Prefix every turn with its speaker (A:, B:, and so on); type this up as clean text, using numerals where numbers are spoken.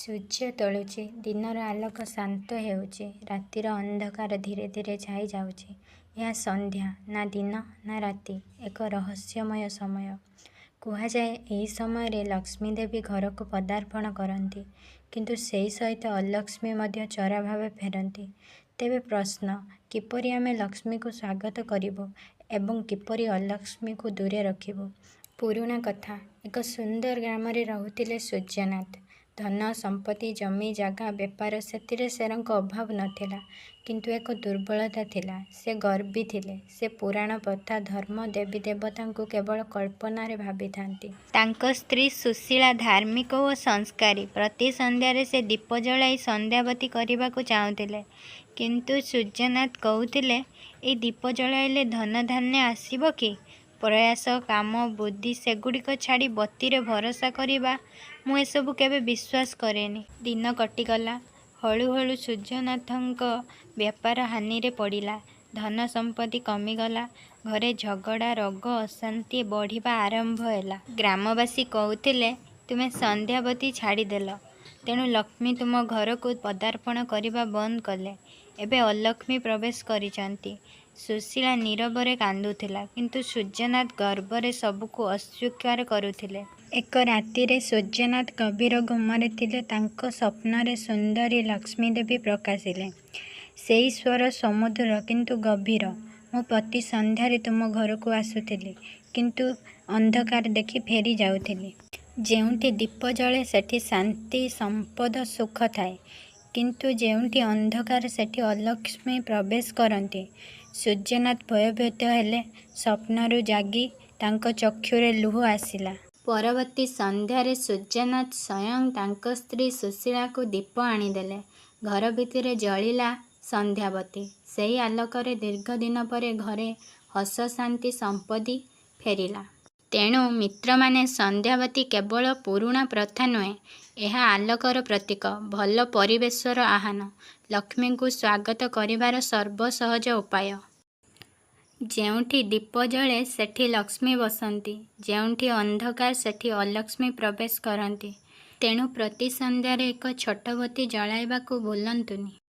A: ସୂର୍ଯ୍ୟ ଟଳୁଛି, ଦିନର ଆଲୋକ ଶାନ୍ତ ହେଉଛି, ରାତିର ଅନ୍ଧକାର ଧୀରେ ଧୀରେ ଛାଇ ଯାଉଛି। ଏହା ସନ୍ଧ୍ୟା, ନା ଦିନ, ନା ରାତି ଏକ ରହସ୍ୟମୟ ସମୟ। କୁହାଯାଏ, ଏହି ସମୟରେ ଲକ୍ଷ୍ମୀ ଦେବୀ ଘରକୁ ପଦାର୍ପଣ କରନ୍ତି। କିନ୍ତୁ ସେହି ସହିତ ଅଲକ୍ଷ୍ମୀ ମଧ୍ୟ ଚୋରା ଭାବେ ଫେରନ୍ତି। ତେବେ ପ୍ରଶ୍ନ, କିପରି ଆମେ ଲକ୍ଷ୍ମୀଙ୍କୁ ସ୍ୱାଗତ କରିବୁ ଏବଂ କିପରି ଅଲକ୍ଷ୍ମୀଙ୍କୁ ଦୂରେ ରଖିବୁ? ପୁରୁଣା କଥା। ଏକ ସୁନ୍ଦର ଗ୍ରାମରେ ରହୁଥିଲେ ସୂର୍ଯ୍ୟନାଥ। ଧନ, ସମ୍ପତ୍ତି, ଜମି, ଜାଗା, ବେପାର ସେଥିରେ ସେରଙ୍କ ଅଭାବ ନଥିଲା। କିନ୍ତୁ ଏକ ଦୁର୍ବଳତା ଥିଲା। ସେ ଗର୍ବୀ ଥିଲେ। ସେ ପୁରାଣ ପ୍ରଥା, ଧର୍ମ, ଦେବୀ ଦେବତାଙ୍କୁ କେବଳ କଳ୍ପନାରେ ଭାବିଥାନ୍ତି। ତାଙ୍କ ସ୍ତ୍ରୀ ସୁଶୀଳା ଧାର୍ମିକ ଓ ସଂସ୍କାରୀ। ପ୍ରତି ସନ୍ଧ୍ୟାରେ ସେ ଦୀପ ଜଳାଇ ସନ୍ଧ୍ୟାବତୀ କରିବାକୁ ଚାହୁଁଥିଲେ। କିନ୍ତୁ ସୂର୍ଯ୍ୟନାଥ କହୁଥିଲେ, "ଏଇ ଦୀପ ଜଳାଇଲେ ଧନଧାନ୍ୟ ଆସିବ କି? ପ୍ରୟାସ, କାମ, ବୁଦ୍ଧି ସେଗୁଡ଼ିକ ଛାଡ଼ି ବତୀରେ ଭରସା କରିବା ମୁଁ ଏସବୁ କେବେ ବିଶ୍ୱାସ କରେନି।" ଦିନ କଟିଗଲା। ହଳୁ ହଳୁ ସୂର୍ଯ୍ୟନାଥଙ୍କ ବେପାର ହାନିରେ ପଡ଼ିଲା। ଧନ ସମ୍ପତ୍ତି କମିଗଲା। ଘରେ ଝଗଡ଼ା, ରୋଗ, ଅଶାନ୍ତି ବଢ଼ିବା ଆରମ୍ଭ ହେଲା। ଗ୍ରାମବାସୀ କହୁଥିଲେ, "ତୁମେ ସନ୍ଧ୍ୟାବତୀ ଛାଡ଼ିଦେଲ, ତେଣୁ ଲକ୍ଷ୍ମୀ ତୁମ ଘରକୁ ପଦାର୍ପଣ କରିବା ବନ୍ଦ କଲେ। ଏବେ ଅଲକ୍ଷ୍ମୀ ପ୍ରବେଶ କରିଛନ୍ତି।" ସୁଶୀଳା ନୀରବରେ କାନ୍ଦୁଥିଲା, କିନ୍ତୁ ସୂର୍ଯ୍ୟନାଥ ଗର୍ବରେ ସବୁକୁ ଅସ୍ୱୀକାର କରୁଥିଲେ। ଏକ ରାତିରେ ସୂର୍ଯ୍ୟନାଥ ଗଭୀର ଘୁମରେ ଥିଲେ। ତାଙ୍କ ସ୍ୱପ୍ନରେ ସୁନ୍ଦରୀ ଲକ୍ଷ୍ମୀ ଦେବୀ ପ୍ରକାଶିଲେ। ସେଇ ସ୍ୱର ସୁମଧୁର କିନ୍ତୁ ଗଭୀର, "ମୁଁ ପ୍ରତି ସନ୍ଧ୍ୟାରେ ତୁମ ଘରକୁ ଆସୁଥିଲି, କିନ୍ତୁ ଅନ୍ଧକାର ଦେଖି ଫେରିଯାଉଥିଲି। ଯେଉଁଠି ଦୀପ ଜଳେ, ସେଠି ଶାନ୍ତି, ସମ୍ପଦ, ସୁଖ ଥାଏ। କିନ୍ତୁ ଯେଉଁଠି ଅନ୍ଧକାର, ସେଠି ଅଲକ୍ଷ୍ମୀ ପ୍ରବେଶ କରନ୍ତି।" ସୂର୍ଯ୍ୟନାଥ ଭୟଭୀତ ହେଲେ। ସ୍ୱପ୍ନରୁ ଜାଗି ତାଙ୍କ ଚକ୍ଷୁରେ ଲୁହ ଆସିଲା। ପରବର୍ତ୍ତୀ ସନ୍ଧ୍ୟାରେ ସୂର୍ଯ୍ୟନାଥ ସ୍ୱୟଂ ତାଙ୍କ ସ୍ତ୍ରୀ ସୁଶୀଳାଙ୍କୁ ଦୀପ ଆଣିଦେଲେ। ଘର ଭିତରେ ଜଳିଲା ସନ୍ଧ୍ୟାବତୀ। ସେହି ଆଲୋକରେ ଦୀର୍ଘ ଦିନ ପରେ ଘରେ ହସ, ଶାନ୍ତି, ସମ୍ପତ୍ତି ଫେରିଲା। ତେଣୁ ମିତ୍ରମାନେ, ସନ୍ଧ୍ୟାବତୀ କେବଳ ପୁରୁଣା ପ୍ରଥା ନୁହେଁ, ଏହା ଆଲୋକର ପ୍ରତୀକ, ଭଲ ପରିବେଶର ଆହ୍ୱାନ, ଲକ୍ଷ୍ମୀଙ୍କୁ ସ୍ୱାଗତ କରିବାର ସର୍ବସହଜ ଉପାୟ। ଯେଉଁଠି ଦୀପ ଜଳେ, ସେଠି ଲକ୍ଷ୍ମୀ ବସନ୍ତି। ଯେଉଁଠି ଅନ୍ଧକାର, ସେଠି ଅଲକ୍ଷ୍ମୀ ପ୍ରବେଶ କରନ୍ତି। ତେଣୁ ପ୍ରତି ସନ୍ଧ୍ୟାରେ ଏକ ଛୋଟ ବତୀ ଜଳାଇବାକୁ ଭୁଲନ୍ତୁନି।